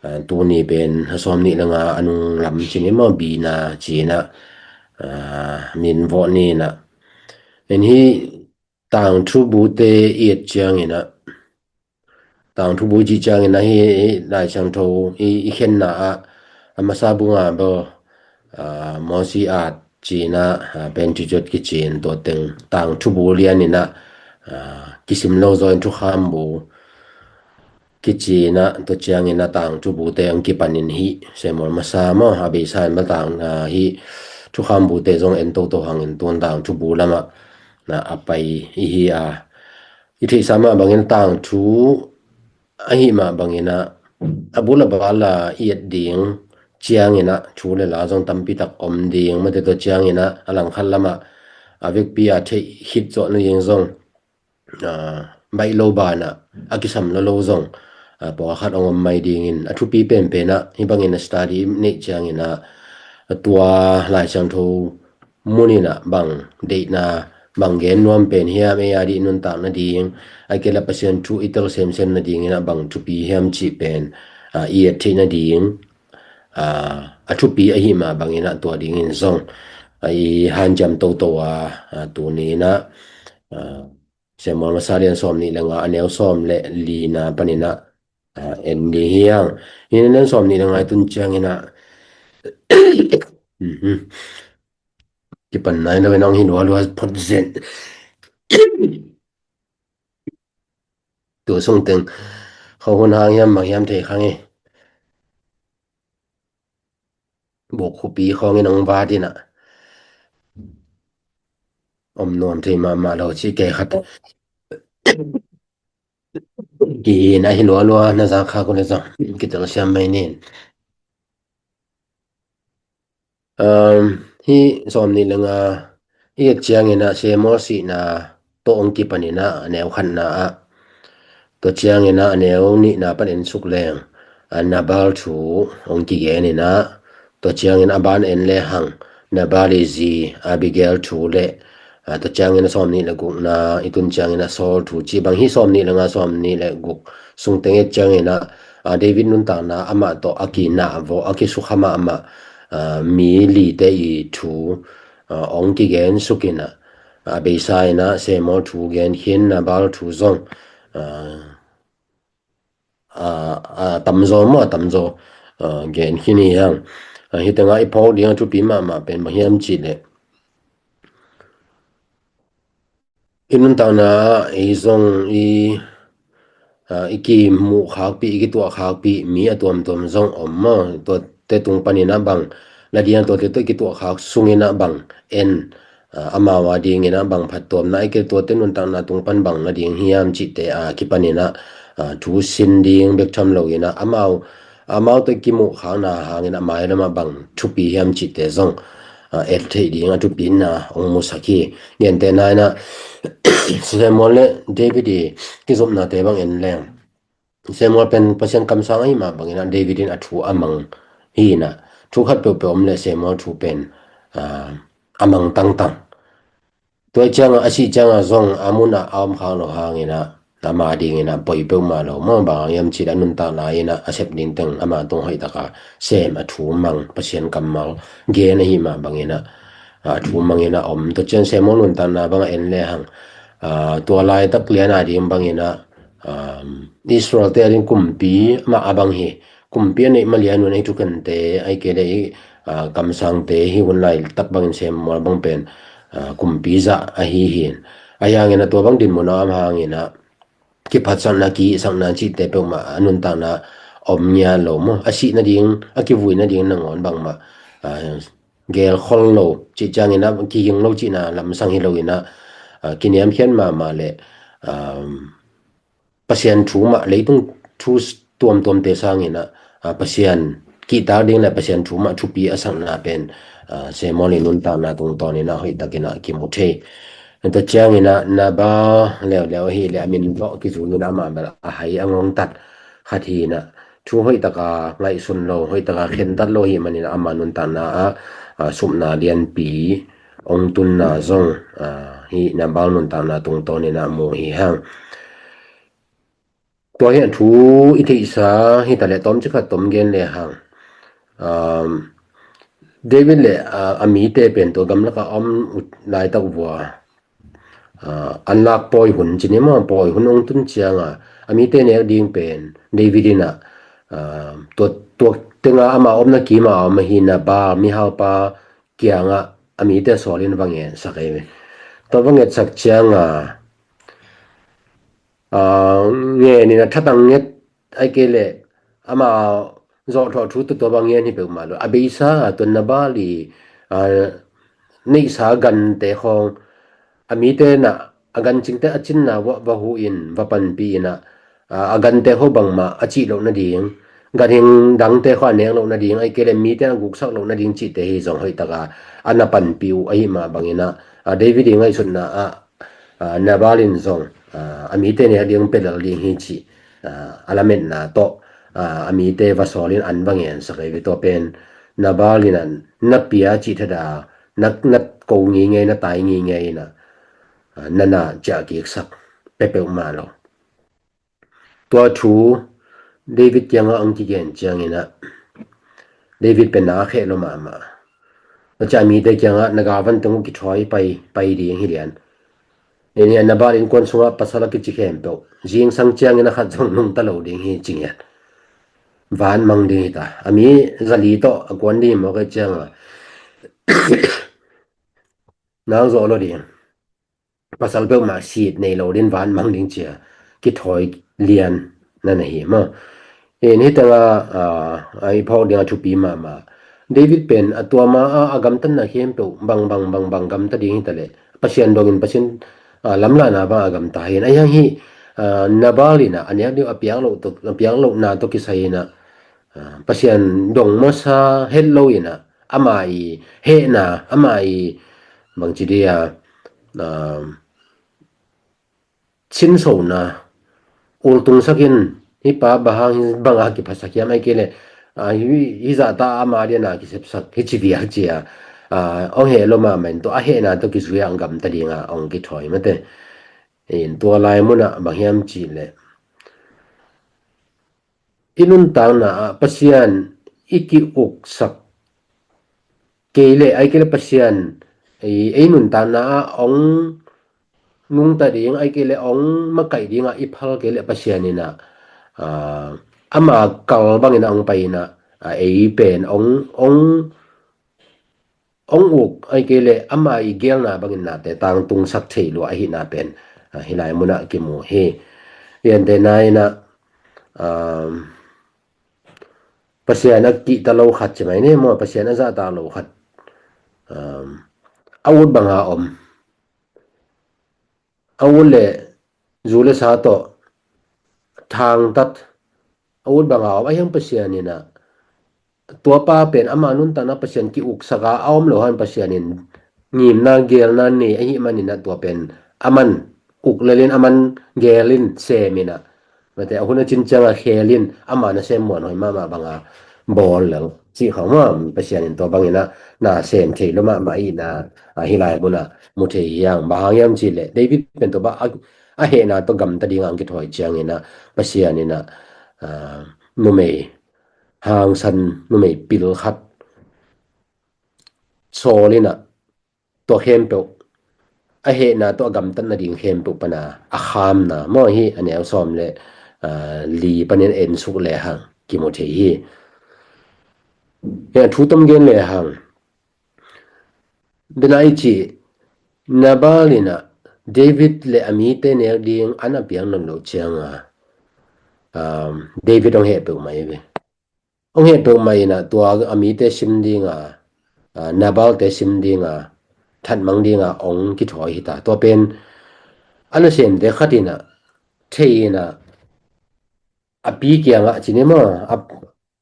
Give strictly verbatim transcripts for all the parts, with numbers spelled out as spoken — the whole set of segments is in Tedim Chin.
Aa, tuni pen a sawm nih le nga a nung lam ci ni maw, Bina ci-in ah, aa, min vawh ni-in ah. En hi tangthubute i et ciangin ah, tangthubu i cih ciangin ah hi, hi Lai Siangtho i, i khenna ah a masa bung ah bel, aa, Mawsi at ci-in ah, aa, Pentateuch kici-in tua teng tangthubu lian in ah, aa, kisim lo zaw in thukham bu kici-in ah, tua ciangin ah tangthubute hong kipanin hi Samuel masa maw, a beisa in bel tang, aa, hi thukham bute zong en toto hangin tun tangthubu lamah na a pai i hi a, i theihsa mah bangin tangthu ahi mah bangin ah a bul a bal a i et ding ciangin ah thu le la zong tampi tak om ding, mate tua ciangin ah a langkhat lamah a vekpi a theih khit zawh nading zong, aa, baih lo banah a kisam lo lo zong, aa, pawlkhat hong om mai dingin a thupi penpen ah hih bangin a study neih ciangin ah tua Lai Siangtho mun in ah bang deihna, bang gen nuam pen hiam, ei a dih nuntak nading, ahih kei leh Pasian thu i tel semsem nadingin ah bang thupi hiam cih pen, aa, i et theih nading, aa, a thupi ahi mah bangin ah tua dingin zong, aa, i hanciam toto a, aa, tuni in ah, aa, Samuel masa lian sawm nih le nga a neu sawm le lina panin ah, aa, en ding hi hang. Hi na lian sawm nih le nga i tun ciangin ah, mhm. Kipan nai lo in hong hi lualua phot zen. Tua sung teng kho hun hang hiam mang hiam thei kha ngei. Buk khupi khawngin hong vat in ah om nuam thei mahmah lo ci kei khat. Ki na hi lualua na za kha ko le zong kitel siam mai nin. Um, hi sawm nih le nga i et ciangin ah Samuel sihna tawh hong kipanin ah a neu khatna ah, tua ciangin ah a neu nihna pan en suk leng, a Nabal thu hong kigen in ah, tua ciangin a ban en le hang Nabal i zi Abigail thu le, aa, tua ciangin a sawm nih le gukna i tun ciangin a Saul thu cih bang hi sawm nih le nga sawm nih le guk sung teng et ciangin ah, aa, David nuntakna amah tawh a kinah vawh a kisukha mahmah, aa, mi lite i thu, aa, hong kigen suk in ah, a beisa in ah Samuel thu gen khin, Nabal thu zong, aa, aa, aa, tamzaw maw, a tamzaw, aa, gen khin hi hang. Aa, hi tengah i phawk ding a thupi mahmah pen bang hiam cih leh i nuntakna ah ei zong i, aa, i kimuh khakpih, i kituah khakpih mi a tuamtuam zong om maw? Tuate tung panin ah bang la ding, tuate tawh i kituah khak sungin ah bang en, aa, amau a dingin ah bang phattuamna, ahih kei leh tuate nuntakna tung pan bang la ding hiam cihte a kipanin ah, aa, thu sin ding bek tham loin ah amau, amau tawh i kimuh khakna hangin a mailam ah bang thupi hiam cihte zong, aa, et theih ding a thupina hong musak hi. Gentehna in ah Samuel le David i kizopnate bang en leng, Samuel pen Pasian kamsang ahi mah bangin ah David in a thu a mang hi in ah, thu khat peuhpeuh om leh Samuel thu pen, aa, a mang tangtang. Tua ciangah, a sih ciangah zong a munah a om khak lo hangin ah ama dingin ah poi peuhmah lo maw, bang hang hiam cih leh a nuntakna in ah a sep ding teng ama tung hoih taka sem, a thu mang, Pasian kammal gen ahi mah bangin ah, a thu mangin ah om. Tua ciang Samuel nuntakna bang a en le hang, aa, tua laitak lian a ding bangin ah, aa, Israel te a ding kumpi mah a bang hi. Kumpi a neih mah lian un ei thukente, ahih kei leh i, aa, kamsangte hi hun laitak bangin Samuel bang pen, aa, kumpi zah ahi hi. Ahi hangin ah tua bang dinmun a om hangin ah kiphatsakna, kiihsakna cihte peuhmah a nuntakna om ngiat lo maw? A sih nading, a kivui nading nangawn bangmah, aa, gelkhol lo cih ciangin ah kiging lo cihna lamsang hi loin ah, aa, kiniamkhiat mahmah leh, aa, Pasian thu mah, leitung thu tuamtuamte sangin ah, aa, Pasian kihtak ding le Pasian thu mah thupi a sakna pen, aa, Samuel i nuntakna tungtawnin ah hoihtakin ah kimu thei. Tua ciangin ah Nabal leuleu ahih leh a min tawh kizui in ah amah bel a hai a ngongtat khat hi in ah, thu hoihtaka ngaihsun lo, hoihtaka khentat lo ahih manin ah ama nuntakna ah, aa, supna lianpi hong tunna zong, aa, hih Nabal nuntakna tungtawnin ah mu hi hang. Tua hi a thu i theihsa hi ta leh tawmcik khat tom gen le hang. David le a mite pen tua gamlak a om laitak vua an lak pawi hun ci ni maw, pawi hun ong tun cianga a mite nek ding pen David in a tua, tua tenga ama omna kima om ahi Nabal mihaupa kiangah a mite sawlin va ngensak ei ve. Tua va ngetsak cianga ngen in a thatang nget ai kei leh ama zawhthawh thu tutua bang ngen hi peuhmah lo. A beisa a tua Nabal i neihsa gante khawng a mite na a gancingte a cinna va huh in va panpih in a a gante khawng bangmah a cih loh nading, ganhing dangte khawng a nek loh nading ai kei leh mite a guksak loh nading cihte hi zong hoihtaka a na panpih uh ahi mah bangin a David i ngaihsutna ah Nabal in zong a mite nek ding pelal ding hi cih a lametna tawh a mite va sawlin an va ngensak ei ve. Tua pen Nabal in a na pia cih thada na, na ko ngingei, na tai ngingei in a na na ciah kiksak peuhmah lo. Tua thu David kiangah ong kigen ciangin a David pen na a kheh lo mahmah. Tua ciah mite kiangah na galvan teng uh kithawi pai, pai ding hi lian. Nia Nabal innkuan sungah pasal a kici khempeuh zingsang ciangin a khat zong nungta lo ding hi ci ngiat. Van mang ding hi ta. A mi zali tawh a kuan ding hi mawk ei cianga nang zawh lo ding. Pasal peuhmah sit nei lo din van mang ding cia kithawi lian na na hi maw. In hi tengah a i phawk ding a thupi mahmah. David pen a tua ma a a gamtatna khempeuh bang bang bang bang gamta ding hi ta leh Pasian dongin Pasian lamlahna bang a gamta hi in a hiang hi. Nabal in a a nek ding a piak loh tawh, a piak lohna tawh kisai in a Pasian dong masa het lo in a ama i hehna, ama i bangci dia sinsona ultungsak in hi pa bang hang hi banga kiphasak hiam ai kei leh hi zahta ama dia na kisepsak hi ci viak cia ong heh lo mahmah in tua a hehna tawh kizui a ong gamta dinga ong kithawi mate. In tua lai munah bang hiam cih leh i nuntakna ah Pasian i ki-uksak kei leh ai kei leh Pasian ei, ei nuntakna ah ong nungta ding ai kei leh ong makaih dingah i phal kei leh Pasian in a ama kal bangin a ong pai in a ei pen ong, ong ong uk ai kei leh ama i gelna bangin nate tangtungsak thei lua ahihna pen hi lai munah kimu hi. Iante na in a Pasian a kihta lo khat ci mai ni maw, Pasian a zahta lo khat a ut banga om. A ut le zu le sa tawh thangtat a ut banga om a hiang Pasian in a tua pa pen ama nuntakna Pasian ki-uksak a a om lo hang Pasian in ngimna gelna nei ahi manin a tua pen a man uk lelin a man gelin sem in a mate a hun a cin cianga khelin ama nasem muanhoi mahmah banga bawl lel cih khawng maw, Pasian in tua bangin a na sem thei lo mahmah ahihna hi lai munah mu thei hiang. Bang hang hiam cih leh David pen tua bang a hehna tawh gamta dinga ang kithawi ciangin a Pasian in a numei hangsan, numei pil khat sawl in a tua khempeuh a hehna tawh a gamtat nading khempeuh pana a khamna maw hi a neu sawm le li panin en suk le hang kimu thei hi. Hi a thu tom gen le hang dena i cih Nabal in a David le a mite nek ding an a piak nawn loh cianga David ong heh peuhmah hi ve. Ong heh peuhmah in a tua a mite sim dinga Nabalte sim dinga thatmang dinga ong kithawi hi ta. Tua pen a nasemte khat in a thei in a a pi kiangah ci ni maw,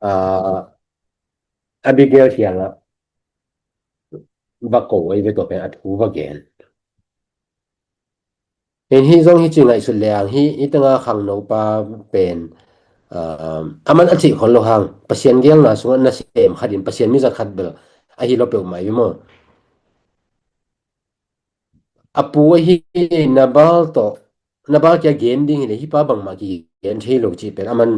a Abigail kiangah va ko ei ve, tua pen a thu va gen. In hi zong hi ci ngaihsut le ang hi, hi tanga khangnopa pen a man a cih khol lo hang Pasian gelna sungah nasem khat in Pasian mizat khat bel ahi lo peuhmah hi maw. A pu ahi Nabal tawh Nabal kia gen ding hi le hi pa bangmah ki gen thei lo cih pen a man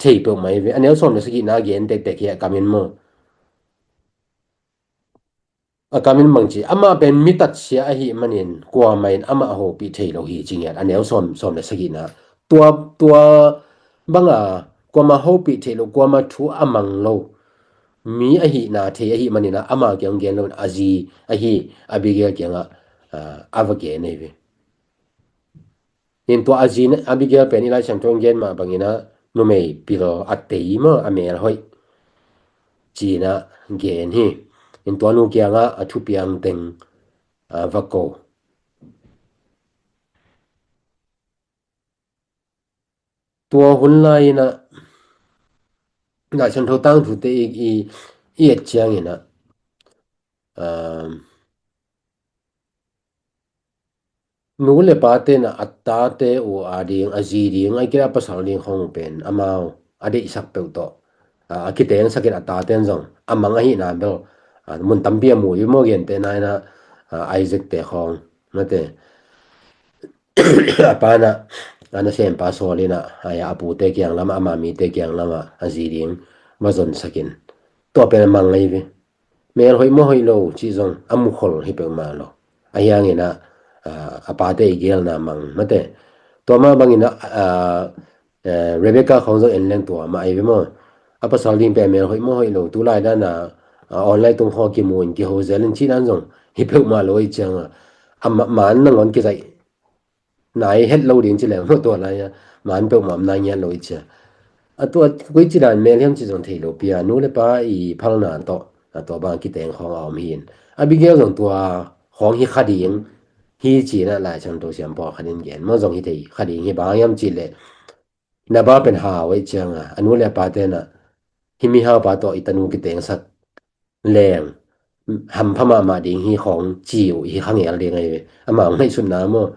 thei peuhmah hi ve. A neu sawm le sagihna a gen tektek hi a kamin maw. A kamin bang ci, amah pen mi tatsia ahih manin kuamah in amah hopih thei lo hi ci ngiat. A neu sawm, sawm le sagihna. Tua, tua banga kuamah hopih thei lo, kuamah thu a mang lo mi ahihna thei ahih manin ah ama kiang gen lo in a zi ahi Abigail kiangah, ah, a va gen ahi ve. In tua a zi Abigail pen i Lai Siangtho in gen mah bangin ah numei pil a tei maw, a mel hoih ci-in ah gen hi. In tua nu kiangah a thupiang teng, ah, va ko. Tua hun lai-in ah Lai Siangtho tangthute i, i, i et ciangin ah, um, nu le pate in ah a tate uh a ding, a zi ding, ahih kei leh a pasal ding khawng uh pen amau a deihsak peuh tawh, ah, a kitengsak in a tate in zong a mang ahihna bel, ah, mun tampi a mu hi maw, gentehna in ah, ah, Isaac te khawng, mate. A pa in ah, a nasempa sawl in ah, a, a pute kiang lamah, ama mite kiang lamah a zi ding va zonsak in, tua pen a mang ahi ve. Mel hoih maw hoih lo cih zong a mukhol hi peuhmah lo. Ahi hangin ah, ah, a pate i gelna mang, mate. Tua mah bangin ah, ah, eh, Rebecca khawng zong en leng tua mah ahi ve maw. A pasal ding pen mel hoih maw hoih lo, tu lai dan ah, ah, online tung khawng kimu in kiho zel in cih dan zong hi peuhmah lo ahih ciangin ah, a ma-, maan nangawn kizaih nai het lo ding ci leng maw, tua lai-a maan peuhmah om nai ngiat lo ahih ciang. A tua koici dan mel hiam cih zong thei lo pi a, nu le pa i phalna tawh, a tua bang kiteng khawng a om hi in. Abigail zong tua khawng hi kha ding hi ci-in ah Lai Siangtho siam pawlkhat in gen maw, zong hi thei kha ding hi. Bang hang hiam cih leh Nabal pen hau ahih ciangin ah, a nu le a pate in ah, hih mihaupa tawh i tanu kitengsak leng hampha mahmah ding hi khawng ci uh hi kha ngel ding ahi ve. Amau ngaihsutna maw.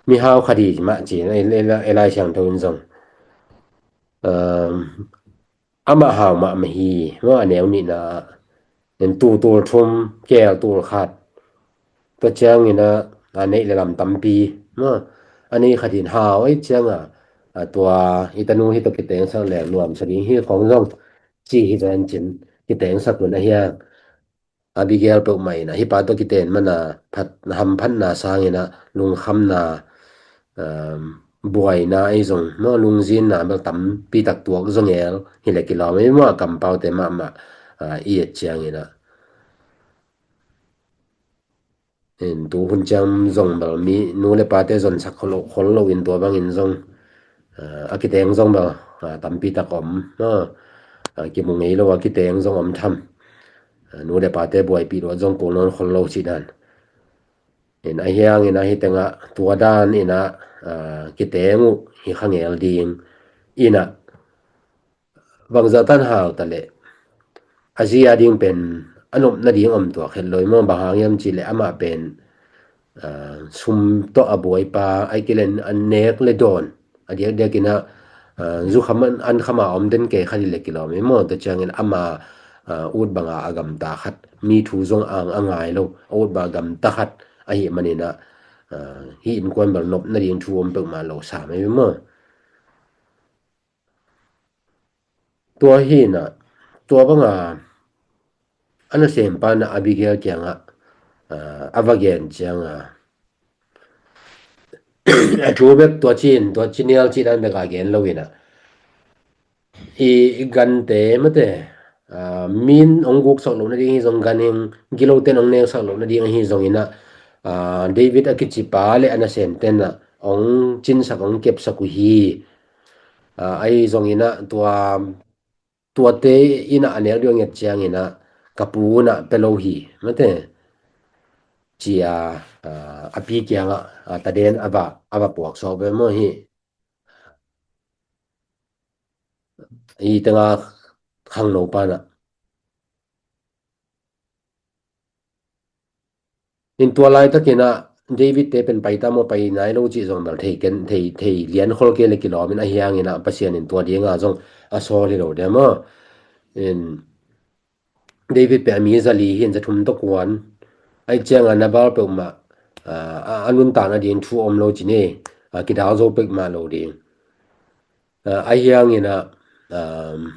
Mihau khat hi mah ci-in ah, i, i, i Lai Siangtho in zong, um, amah hau mahmah hi maw, a neu nihna ah. In tul, tul thum, keel tul khat. Tua ciangin ah, a neih le lam tampi maw. A neih khat in hau ahih ciangin ah, a tua i tanu hi tawh kitengsak leng nuamsa ding hi khawng zong ci hi zaw in cin kitengsak un ahi hang. Abigail peuhmah in ah hih pa tawh kiten man a phat, hamphatna sangin ah lungkhamna, um, buaina ahi zong maw, lungzinna bel tampi tak tuak zaw ngel hi leh kilawm ahi maw, a kampaute mahmah, ah, i et ciangin ah. In tu hun ciang zong bel mi nu le pate zonsak khol lo, khol lo in tua bangin zong, ah, a kiteng zong bel, ah, tampi tak om, ah, ah, kimu ngei lo a kiteng zong om tham. Ah, nu le pate buaipih lo zong kul nawn khol lo cih dan. In ahi hangin ah hih tengah tua dan in ah, ah, kiteng uh hi kha ngel ding in ah, bangzah tan hau ta leh a zi a ding pen a nop nading om tuak het lo hi maw. Bang hang hiam cih leh amah pen, ah, sum tawh a buaipa, ahih kei leh a nek le dawn a diakdiak in ah, ah, zukham an, an kham a om den kei khat hi leh kilawm hi maw. Tua ciangin ama, ah, ut banga a gamta khat, mi thu zong a, a ngai lo, a ut banga gamta khat ahih manin ah, ah, hih innkuan bel nop nading thu om peuhmah lo sam hi maw. Tua hi in ah, tua banga a nasempa in ah Abigail kiangah, ah, a va gen ciangin ah, a thu bek tua ci-in, tua ci nial cih dan bek a gen lo in ah, i, i gante mate, ah, min hong guksak loh nading ahi zong, ganhing gilote in hong neksak loh nading ahi zongin ah, ah, David a kicipa le a nasemte in ah hong cinsak, hong kepsak uh hi. Ah, ahi zongin ah tua, tuate in ah a nek ding a nget ciangin ah ka pu in ah pia lo hi, mate, ci-a, ah, a pi kiangah, ah, taden a va, a va puak sawk ve maw hi. Hih tengah khangno pa in ah. In tua laitakin ah David te pen pai ta maw, pai nai lo cih zong bel thei ken, thei, thei lian khol kei leh kilawm in, ahi hangin ah Pasian in tua dingin zong a sawl hi lo dia maw. In David pen a mi za li hi in, za thum tawh kuan. Ahih ciangin Nabal peuhmah, ah, a, a nuntak nading thu om lo ci ni, ah, kidal zo peuhmah lo ding. Ah, ahi hangin ah, um,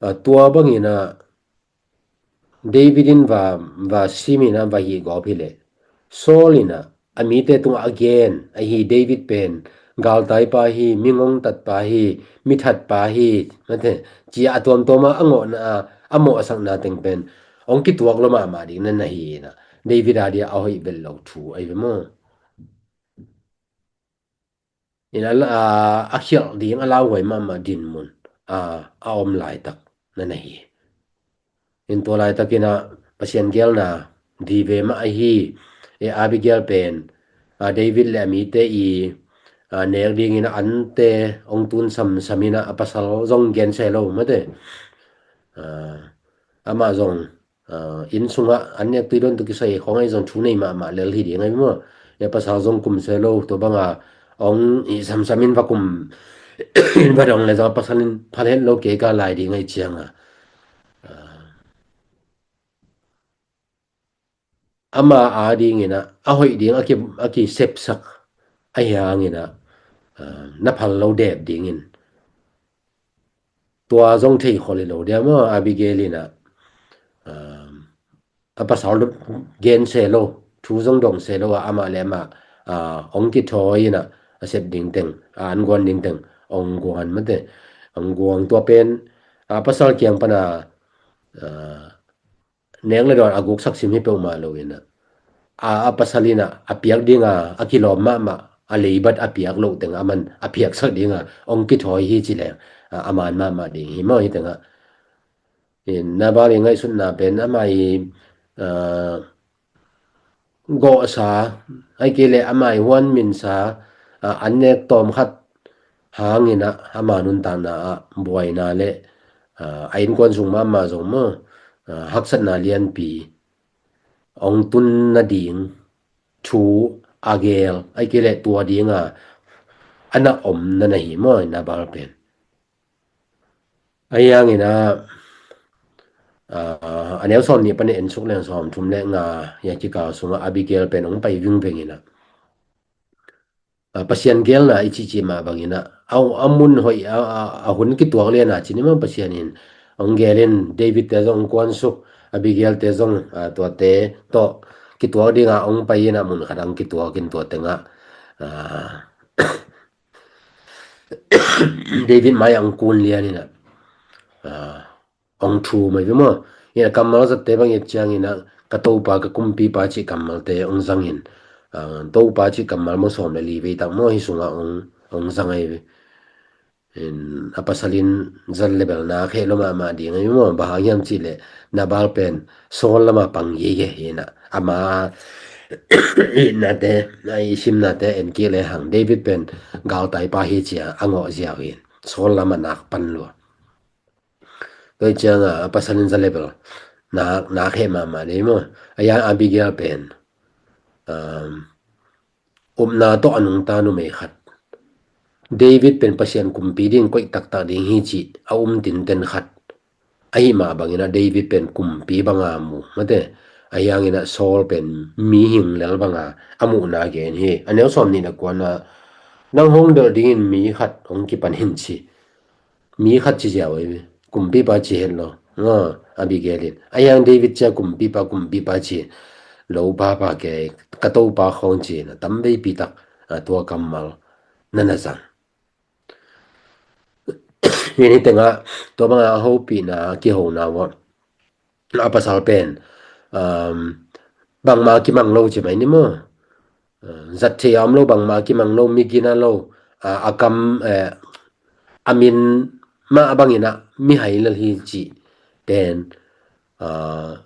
ah, tua bangin ah David in va, va sim in ah va hih gawp hi leh, Saul in ah a mite tungah a gen ahi, David pen galtai pa hi, mi ngongtat pa hi, mi that pa hi, mate, ci a tuamtuam a a ngawhna, a mawhsakna teng pen hong kituak lua mahmah ding na na hi in ah, David a dia a hoih vet lo thu ahi ve maw. In a, a, a khialh ding a lauhuai mahmah dinmun a, a om laitak na na hi. In tua laitakin ah Pasian geelna vive mah ahi, e, Abigail pen, a, David le a mite i, a, nek dingin a ante hong tun samsam in ah a pasal zong gensia lo, mate. A, amah zong, a, inn sungah an nek tui dawn tawh kisai khawng ahi zong thu nei mahmah lel hi ding ahi maw. E, pasal zong kumsia lo, tua banga hong i samsam in va kum in va dong le zong a pasal in phal het lo kei ka lai ding ahi cianga, a, ama a dingin ah a hoih ding a ki, a kisepsak ahi hangin ah, a, na phal lo dep dingin tua zong thei khol hi lo dia maw. Abigail in ah, a, a pasal gensia lo, thu zong dongsia lo a, amah le amah, a, hong kithawi in ah a sep ding teng, a, an guan ding teng hong guan, mate, hong guan. Tua pen a pasal kiang pana, a, nek le dawn a guksak sim hi peuhmah lo in ah, a, a pasal in ah a piak dinga a kilawm mahmah, a leibat a piak loh teng a man a piaksak dinga hong kithawi hi ci leng, a, a man mahmah ding hi maw. Hi tengah in Nabal i ngaihsutna pen ama i, a, gawhsa, ahih kei leh ama i huanminsa, a, an nek tawm khat hangin ah ama nuntakna ah buaina le, a, a innkuan sung mahmah zong maw, a, haksatna lianpi hong tun nading thu a geel, ahih kei leh tua dinga a na om na na hi maw, Nabal pen. Ahi hangin ah, a, a neu sawm nih pan en suk leng sawm thum le nga, ya kikal sungah Abigail pen hong pai vingveng in ah, a, Pasian geelna i cihcih mah bangin ah, a, a mun hoih, a, a, a hun kituak lian a cin i maw, Pasian in hong geel in David te zong kuansuk, Abigail te zong, a, tuate tawh kituak dinga hong pai in ah mun khat hong kituak in tua tengah, a, David mai-ah hong kun lian in ah, a, hong thum ahi ve maw. In ah kammal zatte bang et ciangin ah, ka Topa, ka Kumpipa cih kammalte hong zangin, a, Topa cih kammal maw sawm le li vei tak maw hi sungah hong, hong zang ahi ve. In a pasal in za le bel nak heh lua mahmah ding ahi ve maw. Bang hang hiam cih leh Nabal pen Saul lamah pang gige hi in ah, ama itnate, a, i simnate en kik le hang, David pen galtai pa hi ci a a ngawh ziau hi in, Saul lamah nak pan lua. Tua hi ciangah a pasal in za le bel nak, nak heh mahmah ding maw. Ahi hang Abigail pen, um, upna tawh a nungta numei khat, David pen Pasian kumpi ding koih taktak ding hi cih a um tinten khat ahi mah bangin ah David pen kumpi banga mu, mate. Ahi hangin ah Saul pen mihing lel banga a muhna gen hi. A neu sawm nih le kuana, nang hong delh dingin mi khat hong kipan in ci. Mi khat ci ziau ahi ve. Kumpipa ci het lo. Nga, Abigail in. Ahi hang David cia kumpipa, kumpipa ci. Lo papa kei, ka Topa khawng ci na tam veipi tak, a, tua kammal na na zang. Hi ni tengah, tua banga a hopihna, kihona vua. A pasal pen, um, bangmah kimang lo ci mai ni maw. Uh, zat thei a om lo, bangmah kimang lo, mi gina lo, uh, a kam, uh, a min mah bangin ah mihai lel hi cih pen, uh,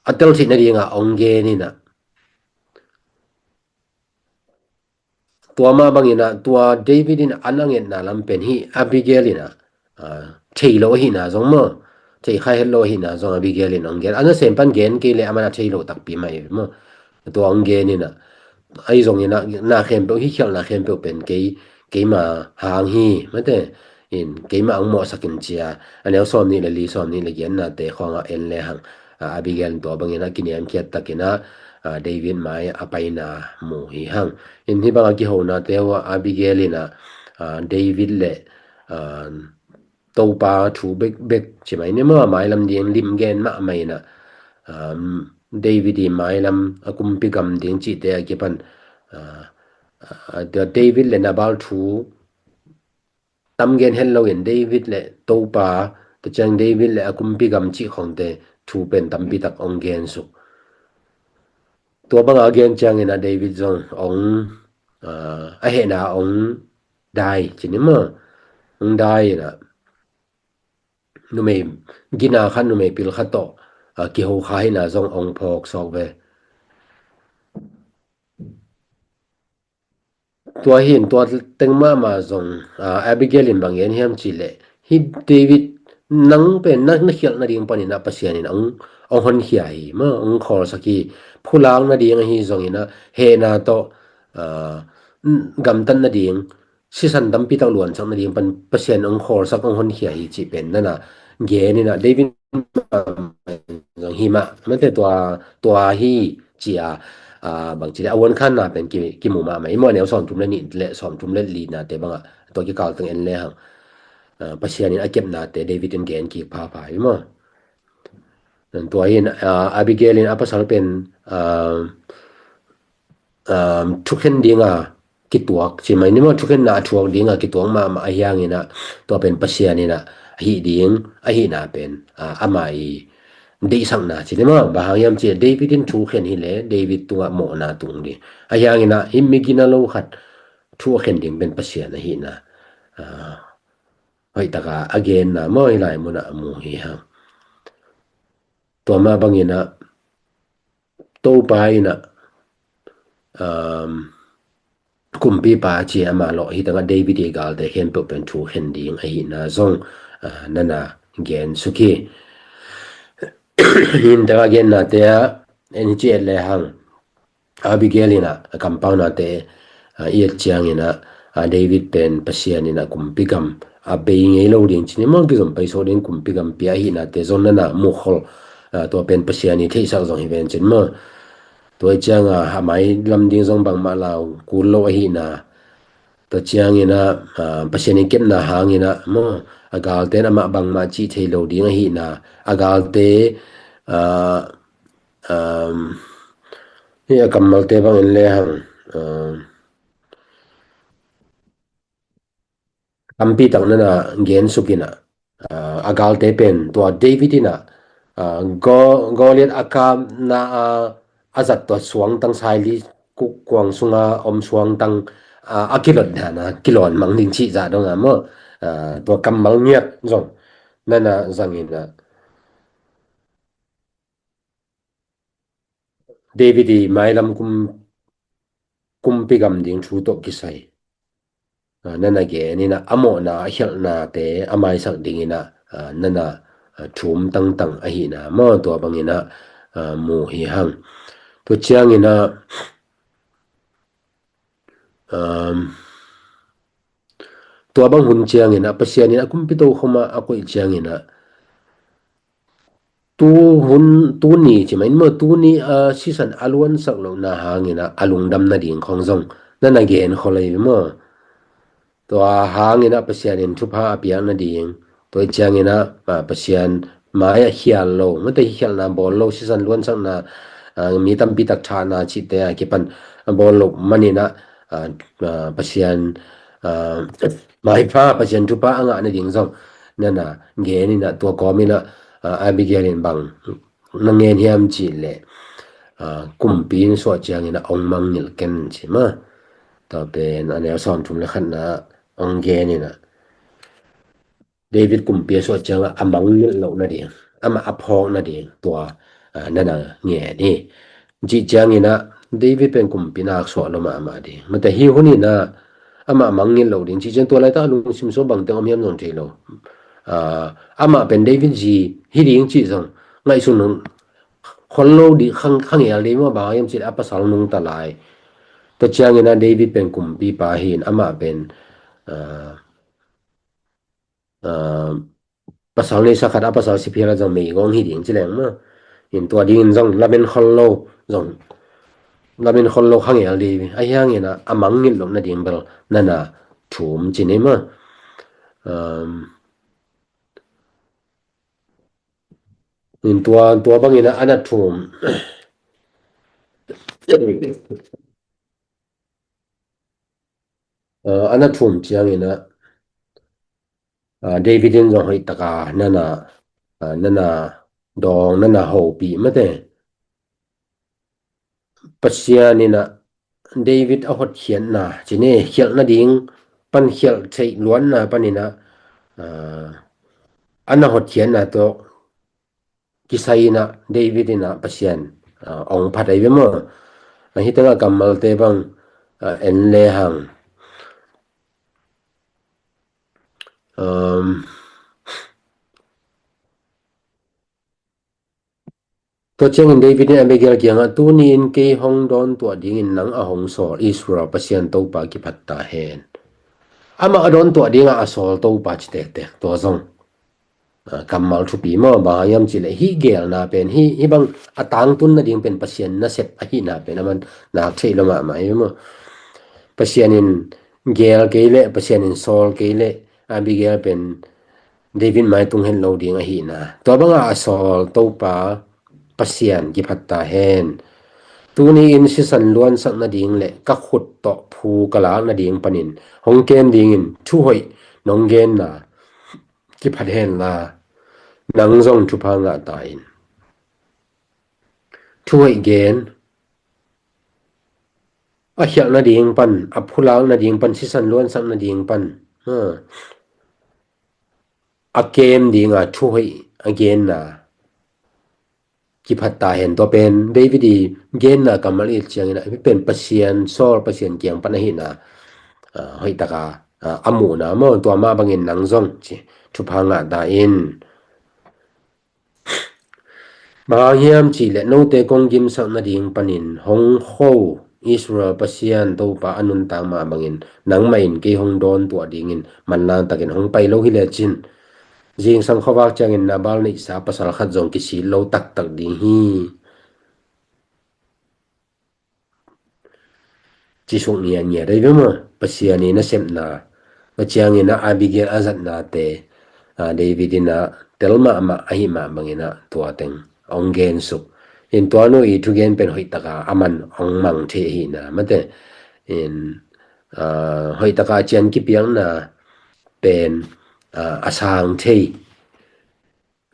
a tel theih nadingah hong gen in ah. Tua mah bangin ah, tua David in an a ngetna lam pen hih Abigail in ah, ah, thei lo ahihna zong maw, thei kha het lo ahihna zong Abigail in hong gen. A nasem pan gen kei leh aman a thei lo takpi mah hi maw. Tua hong gen in ah, ahi zongin ah, na khempeuh, hih khialhna khempeuh pen kei, keima hang hi, mate. In keima hong mawhsak in ci a, a neu sawm nih le li, sawm nih le giatnate khawngah en le hang, a, Abigail in tua bangin ah kiniamkhiat takin ah, ah, David mai a paina mu hi hang. In hih bang a kihona te uh ah Abigail in ah, ah, David le, ah, Topa thu bekbek ci mai ni maw, mailam ding lim gen mahmah in ah, ah, David i mailam a kumpi gam ding cihte a kipan, ah, ah, David le Nabal thu tam gen het loin David le Topa, tua ciang David le a kumpi gam cih khongte thu pen tampi tak ong gen suk. Tua banga gen ciangin ah David zong ong, ah, a hehna ong dai ci ni maw. Ong dai in ah numei gina khat, numei pil khat tawh, ah, kiho kha hina zong ong phawk sawk ve. Tua hi in tua teng mahmah zong, ah, Abigail in bang gen hiam cih leh, hih David nang pen na, na khialh nading panin ah Pasian in ong, ong honkhia hi maw, ong khawlsak hi, phulak nading ahi zongin ah hehna tawh, ah, gamtat nading, sisan tampi tak luansak nading pan Pasian ong khawlsak, ong honkhia hi cih pen nana gen in ah David zong hi mah, mate tua, tua hi ci a, ah, bang ci le a uan khanna pen ki, kimu mahmah hi maw, neu sawmthum le nih le sawmthum le lina te bangah tua kikal teng en le hang, ah, Pasian in a kepna te David in gen kik phapha hi maw. Tua hi in, ah, Abigail in a pasal pen, ah, um, thukhen dinga kituak ci mai ni maw, thukhenna a thuak dinga kituak mahmah ahi hangin ah tua pen Pasian in ah ahi ding, ahihna pen, ah, amah i deihsakna ci ni maw. Bang hang hiam cih leh David in thukhen hi leh David tungah mawhna tung ding. Ahi hangin ah hih mi gina lo khat thu a khen ding pen Pasian ahihna, ah, hoih taka a genna maw, hih lai munah a mu hi hang. Tua mah bangin ah Topa in ah, um, kumpipa ci ama lawh hi tangah David i galte khempeuh pen thu khen ding ahihna zong, ah, nana gen suk hi. Hih tangah genna te ah en hi ci et le hang. Abigail in ah a kampauna te, ah, i et ciangin ah, ah, David pen Pasian in ah kumpi gam a bei ngei lo ding ci ni maw, kizom paisuak ding kumpi gam pia ahihna te zong nana mukhol, ah, tua pen Pasian i theihsak zong hi ven cin maw. Tua i cianga a mai lam ding zong bangmah lau kul lo ahihna. Tua ciangin ah, ah, Pasian i kepna hangin ah maw, a galte in amah bangmah cih thei lo ding ahihna. A galte, ah, um, hih a kammalte bang en le hang, um, tampi tak nana gen suk in ah, ah, a galte pen tua David in ah, ah, Go-, Goliath a kapna, ah, a zat tua suangtang saili ku-, kuang sunga om suangtang, ah, a kilot dan a kilawn mang ding cih zah dong a maw, ah, tua kammal ngiat zong nana zang in ah David i mailam kum, kumpi gam ding thu tawh kisai, ah, nana gen in ah a mawhna a khialhna te a maisak ding in ah, ah, nana, ah, thum tangtang ahihna maw, tua bangin ah, ah, mu hi hang. Tua ciangin ah, um, tua bang hun ciangin ah Pasian in a kumpi tokhom ah a koih ciangin ah tu hun, tuni ci mai maw, tuni a sisan a luansak lohna hangin ah a lungdam nading khong zong nana gen khol hi maw. Tua hangin ah Pasian in thupha a piak nading, tua i ciangin ah, ah, Pasian mai ah khial lo, mate hi khialhna bawl lo, sisan luansakna, ah, mi tampi tak thahna cihte a kipan a bawl lo manin ah, ah, ah, Pasian, ah, maipha, Pasian thupha a ngah nading zong nana gen in ah tua kawmin ah, ah, Abigail in bang na ngen hiam cih leh, ah, kumpi in suah ciangin ah ong mangngilh ken ci maw. Tua pen a neu sawmthum le khatna ong gen in ah David kumpi a suah ciangah a mangngilh loh nading, amah a phawk nading tua, ah, nana ngen hi. Cih ciangin ah David pen kumpi nak suah lo mahmah ding. Mate hi hun in ah amah mangngilh lo ding. Cih ciang tua laitak a lungsim sung bangteng om hiam zong thei lo. Ah, amah pen David zi hi ding cih zong ngaihsun nung khol lo ding, khang, khangel ding maw, bang hiam cih a pasal nungta lai. Tua ciangin ah David pen kumpipa hi in amah pen, ah, ah, pasal neisa khat a pasal si phial a zong meigong hi ding ci leng maw. In tua dingin zong lamen khol lo zong lamin khol lo khangel dih. Ahi hangin a, a mangngilh loh nading bel nana thum ci ni maw. Um, in tua, tua bangin a, a na thum. Uh, a na thum ciangin a, uh, David in zong hoih taka nana, uh, nana dawng, nana hopih mate. Pasian in a David a hotkhiatna, ci ni, khialh nading pan, khialh theih luanna panin a, uh, a na hotkhiatna tawh kisai in a David in a Pasian, ah, ong phat ahi ve maw. Ahi tengah kammalte bang, ah, en lehang. Um, tua ciangin David in Abigail kiangah, "Tuni in kei hong dawntuah dingin nang a hong sawl Israel Pasian Topa kiphat ta hen." Amah a dawntuah dingah a sawl Topa ci tektek, tua zong. Ah, kammal thupi maw, bang hang hiam cih leh hih geelna pen, hih, hih bang a tangtun nading pen Pasian nasep ahihna pen a man nak theih lo mahmah hi maw. Pasian in geel kei leh, Pasian in sawl kei leh, Abigail pen David mai tung het lo ding ahihna. Tua bangah a sawl Topa Pasian kiphat ta hen. Tuni in sisan luansak nading leh ka khut tawh phu ka lak nading panin hong kem dingin thuhoih nong genna kiphat hen la, nang zong thupha ngah ta in. Thuhoih gen, a khialh nading pan, a phulak nading pan, sisan luansak nading pan, ha, a kem dinga thuhoih a genna kiphat ta hen. Tua pen David i genna kammal i ciangin a, pen Pasian, sawl Pasian kiang pan ahihna, ah, hoih taka, ah, a muhna maw, tua mah bangin nang zong ci, thupha ngah ta in. Bang hang hiam cih leh note kong gimsak nading panin hong kho Israel Pasian Topa a nuntak mah bangin nangmah in kei hong dawntuah dingin manlang takin hong pai lo hi lecin, zingsang khuavak ciangin Nabal neihsa pasal khat zong kisit lo taktak ding hi. Ci suk ngiatngiat ahi ve maw, Pasian i nasepna. Tua ciangin a Abigail a zatnate, a, David in a tel mahmah ahih mah bangin a tua teng ong gen suk. In tua nu i thugen pen hoih taka a man ong mang thei ahihna mate. In, a, hoih taka cian kipiakna pen, a, a sang thei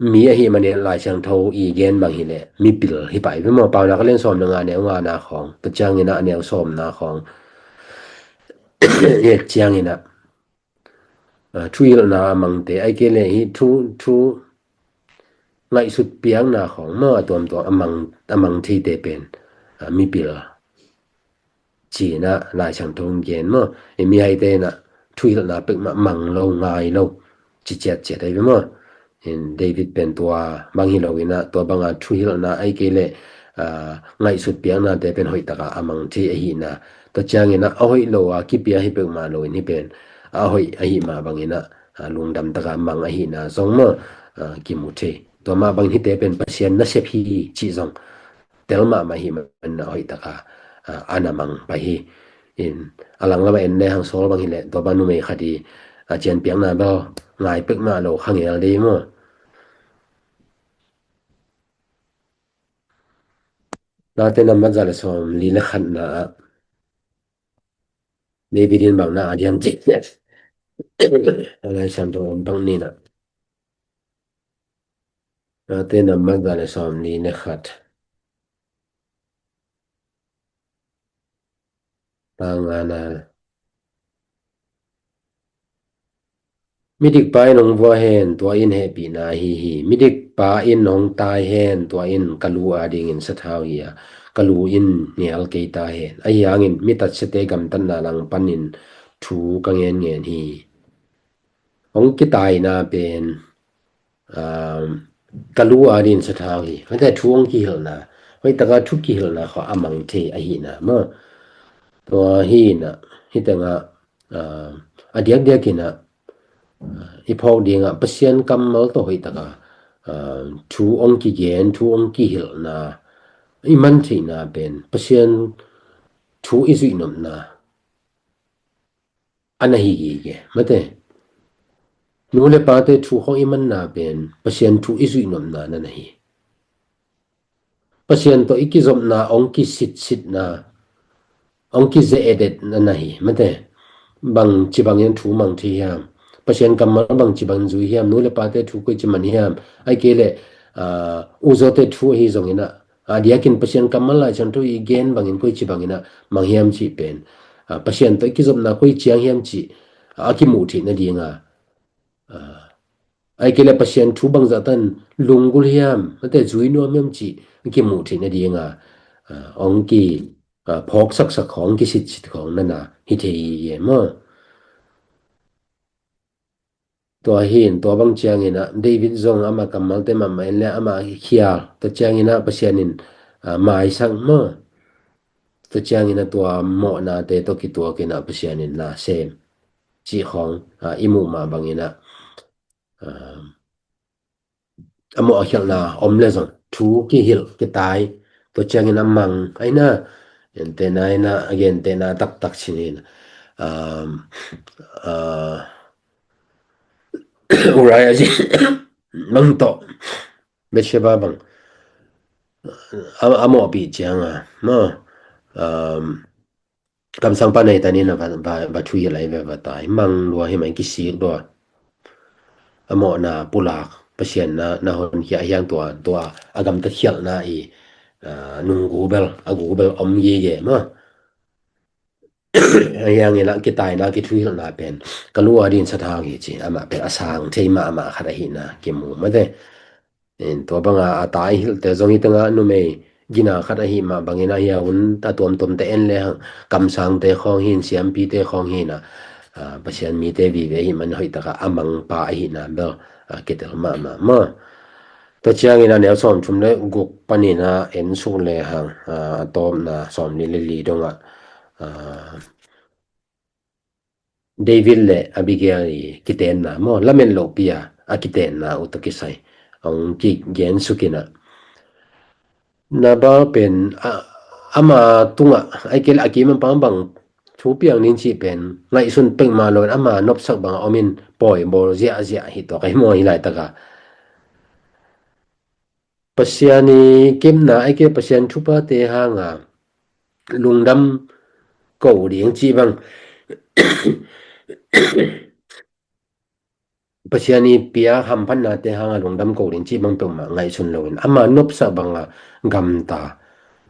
mi ahih manin Lai Siangtho i gen bang hileh mipil hi pai ve maw. Paunak a lian sawm le nga neu ngana khawng, tua ciangin a neu sawmna khawng, et ciangin a, a, thuhilhna a mangte, ahih kei leh hih thu, thu ngaihsut piakna khawng maw, a tuamtuam a mang, a mang theite pen, a, mipil ci-in a Lai Siangtho in gen maw. I mihaite in a thuhilhna pek mah mang lo, ngai lo, ci ciatciat ahi ve maw. In David pen tua bang hi lo in a, tua banga thuhilhna ahih kei leh, a, ngaihsut piaknate pen hoih taka a mang thei ahihna. Tua ciangin a, a hoih lo a kipia hi pek mah lo in hih pen a hoih ahih mah bangin a, a, lungdam taka mang ahihna zong maw, a, kimu thei. Tua mah bangin hihte pen Pasian nasep hi cih zong tel mahmah ahih manin a hoih taka, a, a na mang pai hi. In a langlam a en lehang sawl bang hileh, tua bang numei khat i, a, cianpiakna bel ngai pek mah lo, khangel dih maw. Late nambat za le sawm li le khatna ah David in bang na a diam cih, a Lai Siangtho om bang ni na. Late nambat za le sawm li le khat. Tangana. Midikpa in hong vua hen, tua in hehpihna ahi hi. Midikpa in hong tai hen, tua in ka lu adingin sathau hi a, ka lu in ngel kei ta hen. Ahi hangin mi tatsiate gamtatna langpanin thu ka ngenngen hi. Hong kitaina pen, um, ka lu adingin sathau hi. Hoih taka thu hong kihilhna, hoih taka thu kihilhna khawng a mang thei ahihna maw. Tua hi na, hih tengah, um, a diakdiak in a, uh, i phawk dingah Pasian kammal tawh hoih taka, um, thu hong kigen, thu hong kihilhna i man theihna pen Pasian thu i zuih nopna a na hi gige, mate. Nu le pate thu khong i manna pen Pasian thu i zuih nopna na na hi. Pasian tawh i kizopna hong kisitsiatna, hong kizeedet na na hi, mate. Bang ci bangin thu mang thei hiam? Pasian kammal bang ci bangin zui hiam? Nu le pate thu koi ci man hiam? Ai kei le, ah, uzaute thu ahi zongin ah, a diakin Pasian kammal Lai Siangtho i gen bangin koi ci bangin ah mang hiam cih pen, ah, Pasian tawh i kizopna koi ciang hiam cih a kimuh theih nadinga, ah, ai kei le Pasian thu bangzah tan lunggulh hiam, mate, zui nuam hiam cih a kimuh theih nadinga, ah, hong ki, ah, phawksaksak khong, kisitsit khong na na hi thei hi maw. Tua hi in, tua bang ciangin ah David zong ama kammalte mahmah in le ama khial, tua ciangin ah Pasian in, ah, maisak maw. Tua ciangin ah tua mawhnate tawh kituakin ah Pasian in na sem cih khong, ah, i muh mah bangin ah, ah, a mawh a khialhna om le zong thu kihilh kitai, tua ciangin a mang ahi na, gentehna ahi na, a gentehna taktak cih in, um, uh, Uriah zi bang tawh Bathsheba bang a, a mawhpih cianga maw, um, kamsangpa Nathan in a va, va, va thuhilh ahi ve, va tai. Mang lua hi mah, kisik lua. A mawhna pulak, Pasian na, na honkhia hiang tua, tua a gamtat khialhna i, ah, nunggu bel, a gu bel om gige maw. Hiangin ah kitaina, kithuhilhna pen ka lu a dingin sathau hi ci, amah pen a sang thei mahmah khat ahihna kimu, mate. In tua banga a ta i hilhte zong hi tengah numei gina khat ahih mah bangin ah hia hun a tuamtuamte en le hang, kamsangte khawng hi in, siampite khawng hi in ah, ah, Pasian mite vive ahih man hoih takah a mangpa ahihna bel, ah, kitel mahmah maw. Tua ciangin ah neu sawmthum le guk panin ah en suk le hang, ah, a tawpna sawmli le li dongah, ah, David le Abigail i kitenna maw, lamen lopi a, a kitenna uh tawh kisai hong kigen suk in ah, Nabal pen, a, ama tungah, ai kei le a kim a pang bang thu piang ding cih pen ngaihsun peuhmah loin ama nopsak bangah om in pawi bawl ziahziah hi tuak ahi maw, hi laitakah. Pasian i kemna, ai kei Pasian thuphate hanga lungdam ko ding cih bang, Pasian i pia hamphatnate hanga lungdam ko ding cih bang peuhmah ngaihsun loin ama nopsak banga gamta.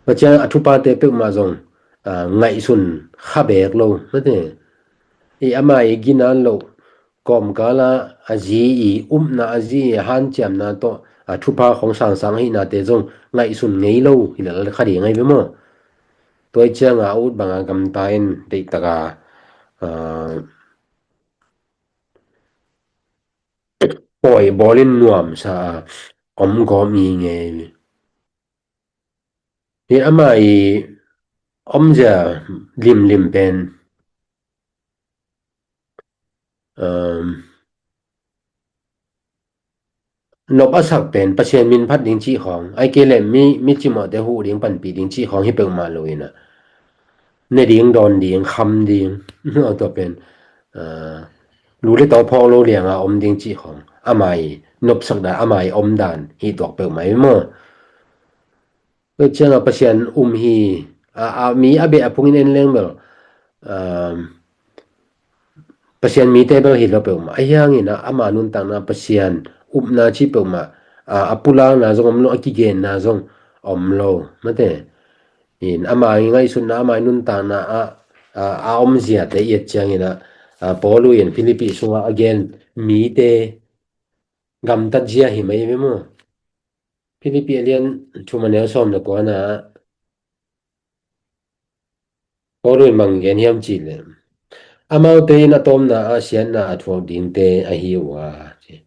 Pasian a thuphate peuhmah zong, ah, ngaihsun kha beek lo, mate. I ama i gina loh kawmkala a zi i upna, a zi i hanciamna tawh, a thupha khong sangsang ahihnate zong ngaihsun ngei lo hi lel kha ding ahi ve maw. Tua i cianga a ut banga gamta in deihtaka, ah, pawi bawlin nuamsa a om gawp ngingei. Hi ama i omzia limlim pen, um, nop a sak pen Pasian min phat ding cih khawng, ai kei le mi, mi cimawhte huh ding, panpih ding cih khawng hi peuhmah lo in ah, ne ding, dawn ding, kham ding, tua pen, ah, lu le taw phawk lo lianga om ding cih khawng, ama i nopsak dan, ama i om dan hi tuak peuhmah hi maw. Tua cianga Pasian um hi, a, a, mi a beh a phungin en leng bel, um, Pasian mite bel hi lo peuhmah. Ahi hangin ah ama nuntakna Pasian upna cih peuhmah, a, a pulakna zong om lo, a kigenna zong om lo, mate. In ama i ngaihsutna, ama i nuntakna ah, a, a omziate i et ciangin ah, a, Paul in Philippi sungah a gen mite gamtatzia hi mai ve maw. Philippi a lian thum a neu sawm le kuana ah Paul in bang gen hiam cih leh, amaute in a tawpna ah siatna a thuak dingte ahi uh a, ci.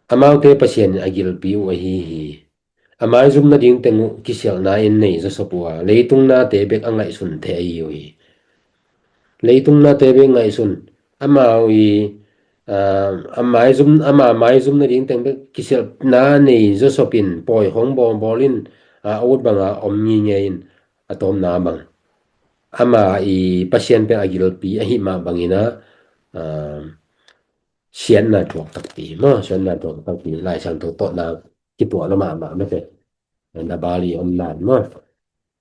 Amaute Pasian in a gilpi uh ahi hi. A maizum nading teng uh kisialhna in nei zawsop uh a, leitung nate bek a ngaihsun thei ahi uh hi. Leitung nate bek ngaihsun, amau i, ah, a maizum, ama maizum nading teng bek kisialhna nei zawsop in, pawi khong bawlbawl in, ah, a ut banga om ngingei in, a tawpna bang ama i Pasian pen a gilpi ahi mah bangin ah, ah, siatna thuak takpi maw, siatna thuak takpi, Lai Siangtho tawhna kituah lo mahmah mate. Nabal i omna in maw.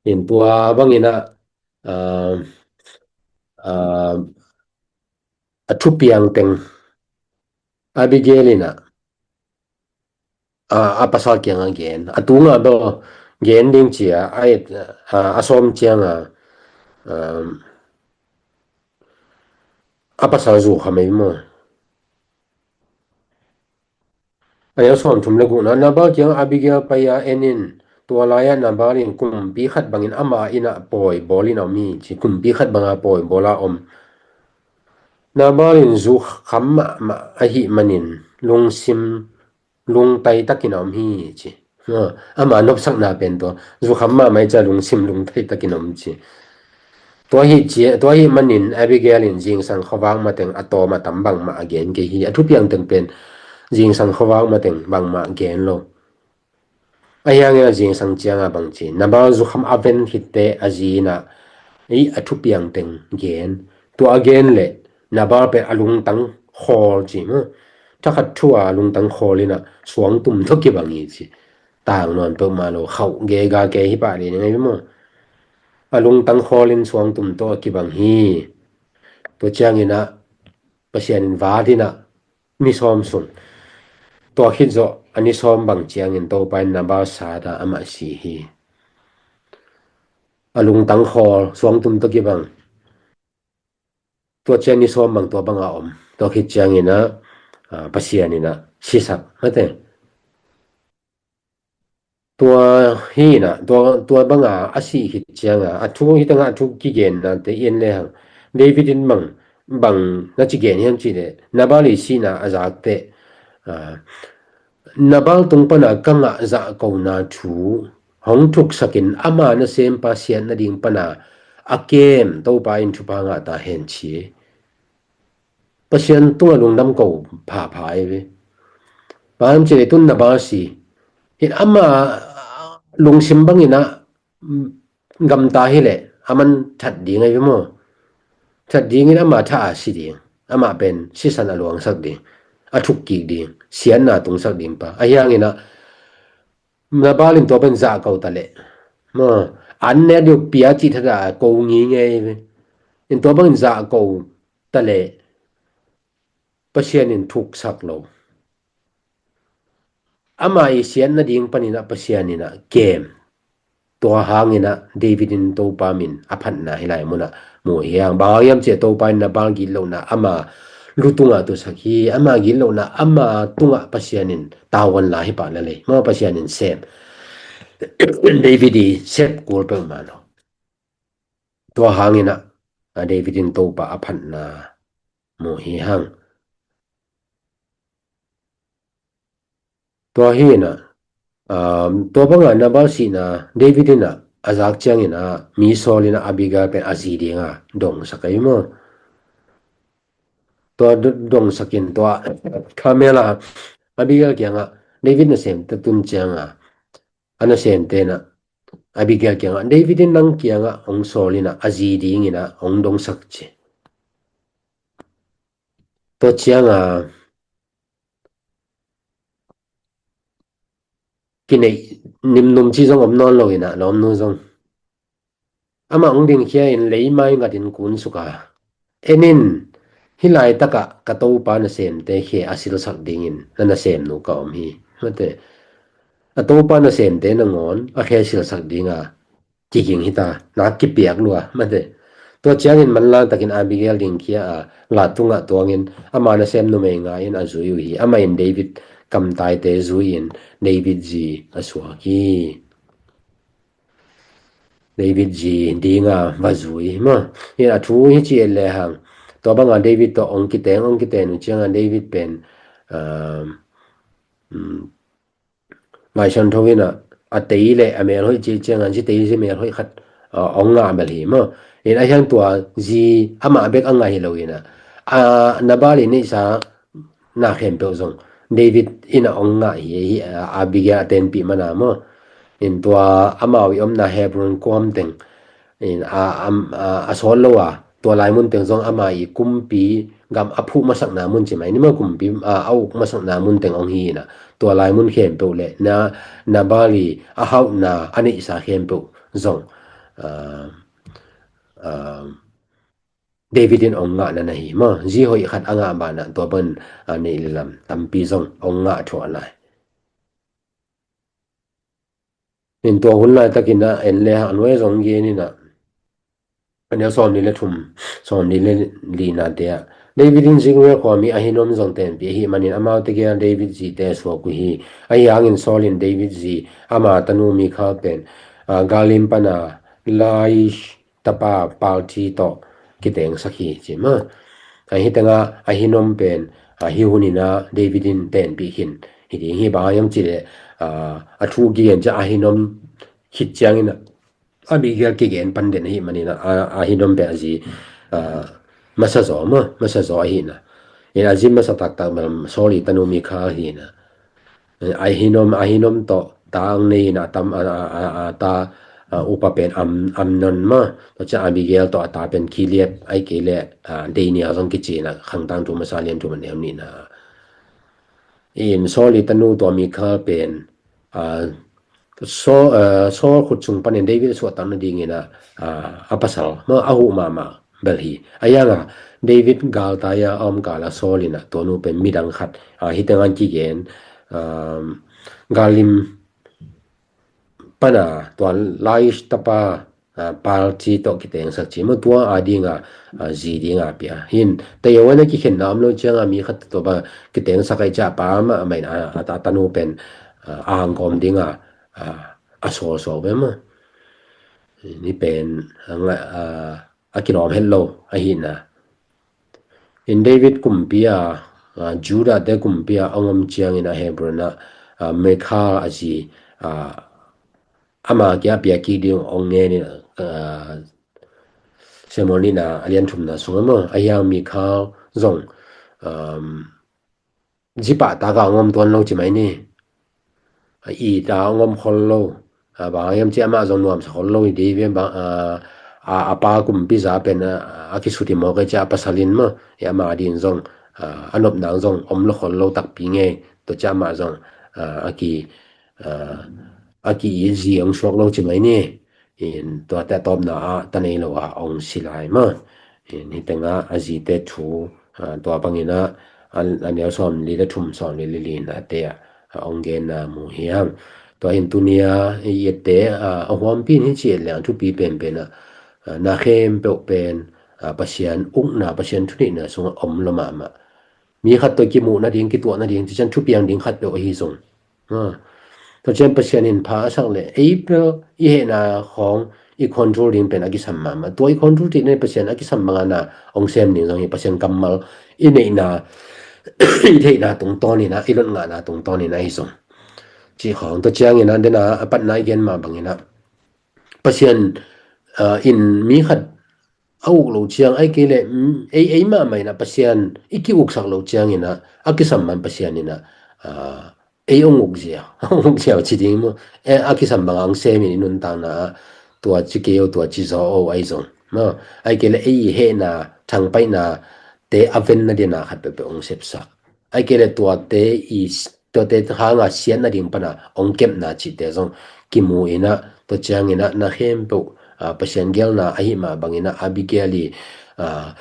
In tua bangin ah, ah, ah, a thupiang teng Abigail in ah, a, a pasal kiangah gen. A tungah bel gen ding ci a, a et, a, a sawm ciangah, um, a pasal zu kha mai maw. A neu sawm thum le gukna, Nabal kiangah Abigail pai a en in, tua lai-ah Nabal in kumpi khat bangin ama inn ah pawi bawlin a om hi ci, kumpi khat banga pawi bawla om. Nabal in zu kham mahmah ahih manin lungsim lungtai takin a om hi ci. Ha, ama nopsakna pen tua, zu kham mahmah ahih ciang lungsim lungtai takin a om ci. Tua hi ci, tua hi manin Abigail in zingsang khuavak mateng a tawm a tam bangmah a gen kei hi. A thupiang teng pen zingsang khuavak mateng bangmah gen lo. Ahi hangin a zingsang cianga bang ci, Nabal zu kham a ven khitte a zi in ah, i a thupiang teng gen. Tua a gen leh Nabal pen a lungtang khawl ci maw. Thakhat thu a lungtang khawl in ah suangtum tawh kibang hi ci. Tang nawn peuhmah lo, khauh gega ke hi pah ding ngai maw. A lungtang khawl in suangtum tawh a kibang hi. Tua ciangin ah Pasian in vat in ah ni sawm sung. Tua khit zawh a ni sawm bang ciangin Topa in Nabal sat a amah si hi. A lungtang khawl, suangtum tawh kibang. Tua ciang ni sawm bang tua banga om. Tua khit ciangin ah, ah, Pasian in ah sisak mate. Tua hi in ah, tua, tua banga a sih khit cianga, a thu hi tengah a thu kigenna te i en lehang, David in bang, bang na ci gen hiam cih leh, Nabal i sihna a zak teh, ah, Nabal tung pana ka ngah zahkona thu hong thuksakin ama nasempa siat nading pana a kem Topa in thupha ngah ta hen ci. Pasian tungah lungdam ko phapha ei ve. Bang hang hiam cih leh tun Nabal si. Hin ama lungsim bangin ah gamta hi leh a man that ding ei ve maw. That dingin ama thah a si ding. Amah pen sisan a luangsak ding. A thukkik ding. Siatna tungsak ding pa. Ahi hangin ah Nabal in tua bangin zah ko ta leh maw, an nek deuh pia cih thadah a ko ngingei ve. In tua bangin zah ko ta leh Pasian in thuksak lo. Ama i siat nading panin ah Pasian in ah kem. Tua hangin ah David in Topa min a phatna hi lai munah mu hi hang. Bang hang hiam cih leh Topa in Nabal gitlohna ama lu tungah tusak hi. Ama gitlohna ama tungah Pasian in tavuan la hi pah lel ei. Mah Pasian in sem. David i sep kul peuhmah lo. Tua hangin ah, a David in Topa a phatna mu hi hang. Tua hi in ah, um, tua banga Nabal sihna David in ah a zak ciangin ah mi sawl in ah Abigail pen a zi dinga dongsak ei maw. Tua do-, dongsakin tua Carmel ah Abigail kiangah David nasemte tun cianga a nasemte in ah Abigail kiangah David in nang kiangah hong sawl in ah a zi dingin ah hong dongsak ci. Tua cianga kineih nimnum ci zong om nawn lo in ah lawmnu zong amah hong dingkhia in leimai ngatin kunsuk a, en in, hih laitakah ka Topa nasemte khe a silsak dingin na nasemnu ka om hi. Mate, a Topa nasemte nangawn a khe silsak dinga kiging hita, nak kipiak lua, mate. Tua ciangin manlang takin Abigail dingkhia a, la tungah tuangin ama nasem numei nga in a zui uh hi. Amah in David kamtaite zui in David zi a suak hi. David zi dinga va zui maw. Hi a thu hi ci et lehang, tua banga David tawh hong kiteng, hong kiteng uh cianga David pen, um, um, Lai Siangtho in ah a tei le a mel hoih ci cianga zi tei zi mel hoih khat, uh, hong ngah bel hi maw. In a hiang tua zi amah bek a ngah hi lo in ah, a, Nabal in neihsa na khempeuh zong David in ah hong ngah hi, hi, a, Abigail a tenpih mana maw. In tua amau i omna Hebron kuam teng in, a, a, a, a sawl lo a, tua lai mun teng zong ama i kumpi gam a phuh masakna mun ci mai ni maw, kumpi, a, a uk masakna mun teng hong hi in a, tua lai mun khempeuh le na, Nabal i a hauhna a neihsa khempeuh zong, a, a, David in hong ngahna na hi maw, zi hoih khat a ngah banah tua bang a neih le lam tampi zong hong ngah thuah lai. In tua hun laitakin a en le hang a nuai zong gen in a, a neu sawmli le thum, sawmli le lina te ah, David in Ziklag khuami Ahinoam zong tenpih ahih manin amaute gel David zite suak uh hi. Ahi hangin Saul in David zi ama tanu Mikhal pen, a, Galim pana Laish tapa Palti tawh kitengsak hi ci maw. Ahi tengah Ahinoam pen, a, hih hunin a David in tenpih khin hi ding hi. Bang hang hiam cih leh, a, a thu kigen ciang Ahinoam khit ciangin a Abigail kigen pan den ahih manin a, a, Ahinoam pen a zi, a, masa zaw maw, masa zaw ahih na. In a zi masa taktak malam Saul i tanu Mikhal hi na. Ahinoam, Ahinoam tawh ta ang nei in a tam, a, a, a, a ta, a, upa pen Am-, Amnon maw. Tua ciang Abigail tawh a ta pen Gilead, ahih kei leh, a, Daniel zong kici in a Khangtang thu masa lian thum a neu nihna. In Saul i tanu tua Mikhal pen, a, Saul, a, Saul khut sung panin David a suahtak nadingin a, a, a pasal maw, a huh mahmah bel hi. Ahi hangin David galtai a a om kal a Saul in a tua nu pen midang khat, a, hih teng hang kigen, um, Galim pana tua Laish tapa, a, Palti tawh kitengsak ci maw, tua a dinga, a, zi dinga pia. Hin, tei a wana kikhenna om lo ciang a mi khat tawh bang kitengsak ahih ciang a pa mah a main a, a, a tanu pen, a, a hang kawm dinga, a, a sawlsawk ve maw. Ni pen, a, nga-, a, a kilawm het lo ahih na. In David kumpi a, a, Judah te kumpi a hong om ciangin a Hebron ah, a, Mikhal a zi, a, ama kia a piak kik ding hong ngen in, a, Samuel nihna a lian thumna sungah maw, ahi hang Mikhal zong, um, zi pahtak a hong om tuan lo ci mai ni. A, it a hong om khol lo. A, bang hang hiam cih leh amah zong nuamsa khol lo hi ding hi ve, bang, a, a, a pa kumpi za pen, a, a kisut hi mawk ahih ciang a pasal in maw, hi ama din zong, a, a nopna zong om lo khol lo takpi ngei. Tua ciang amah zong, a, a ki, a, a ki-it zi hong suak lo ci mai ni. In tuate a tawpna ah ta nei lo a hong si lai maw. In hih tengah a zite thu, a, tua bangin a, a, a neu sawmli le thum, sawmli le lina te ah, a, hong genna mu hi hang. Tua in tuni a i ette, a, a huampi in hih ci et leng thupi penpen a, a, na khempeuh pen, a, Pasian ukna, Pasian thuneihna sungah om lo mahmah. Mi khat tawh kimuh nading, kituah nading, ci ciang thupiang ding khat peuh ahi zong. A. Tua ciang Pasian in pha a sak leh, ei bel i hehna khawng i control ding pen a kisam mahmah. Tua i control theihna Pasian a kisam banga na hong sem ding zong hi, Pasian kammal i neihna, i theihna tungtawn in a, i lot ngahna tungtawn in a hi zong. Cih khawng tua ciangin a, den a, a patna i gen mah bangin a, Pasian, a, in mi khat a uk lo ciang, ahih kei leh, mm, ei, ei mahmah in a Pasian i ki-uksak lo ciangin a, a kisam man Pasian in a, a, ei hong uk ziau, hong uk ziau ci ding maw. E, a kisam banga hong sem in i nuntakna ah, tua ci kei o, tua ci zaw o ahi zong maw. Ahih kei leh ei i hehna, thangpaihna te a venna dingin a khat peuhpeuh hong sepsak. Ahih kei leh tuate i, tuate hanga siatna ding pana hong kepna cihte zong kimu in a, tua ciangin a na khempeuh, a, Pasian geelna ahih mah bangin a Abigail i, a,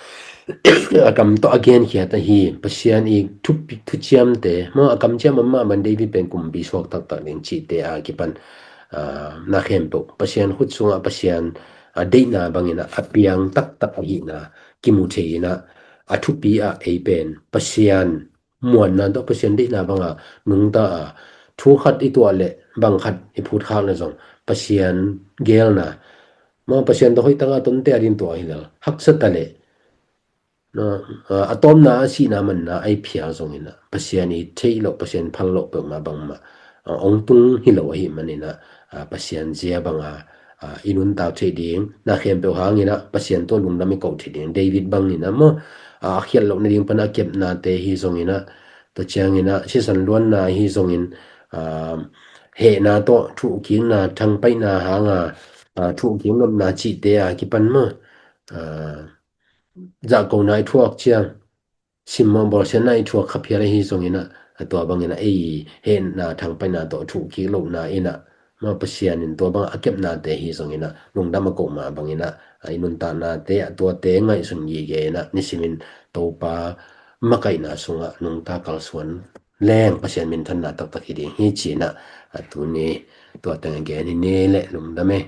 a kam tawh a genkhiat ahi, Pasian i thupi, thuciamte maw, a kamciam om mahmah in David pen kumpi suak taktak ding cihte a kipan, a, na khempeuh Pasian khut sungah Pasian, a, deihna bangin a, a piang taktak ahihna kimu thei in a, a thupi ah ei pen Pasian muanna tawh Pasian deihna banga nungta a, thu khat i tuah leh bang khat i phutkhak leh zong Pasian geelna maw, Pasian tawh hoih taka tonte a ding tua hi lel, haksa ta leh, a, a tawpna a sihna manna a i phial zongin a, Pasian i theih loh, Pasian phal loh peuhmah bangmah, a, hong tung hi lo ahih manin a, a, Pasian zia banga, a, i nuntak theih ding, na khempeuh hangin a Pasian tawh lungdam i koh theih ding, David bangin a maw, a, a khialh loh nading pana a kepnate hi zongin a, tua ciangin a sisan luanna hi zongin, a, hehna tawh thuhkikna, thangpaihna hanga a, thuhkik nopna cihte a kipan maw, a, zahkona i thuak ciang, simmawh bawlsiatna i thuak kha phial ahi zongin ah, a tua bangin ah ei hehna thangpaihna tawh thuhkik lohna in ah, maw Pasian in tua bang a kepnate ahi zongin ah, lungdam a koh mah bangin ah, a i nuntaknate ah tuate ngaihsun gige in ah, nisimin Topa makaihna sungah nungta kalsuan leng Pasian minthanna taktak hi ding hi ci-in ah, a tuni tua teng a gen hi ni leh lungdam e.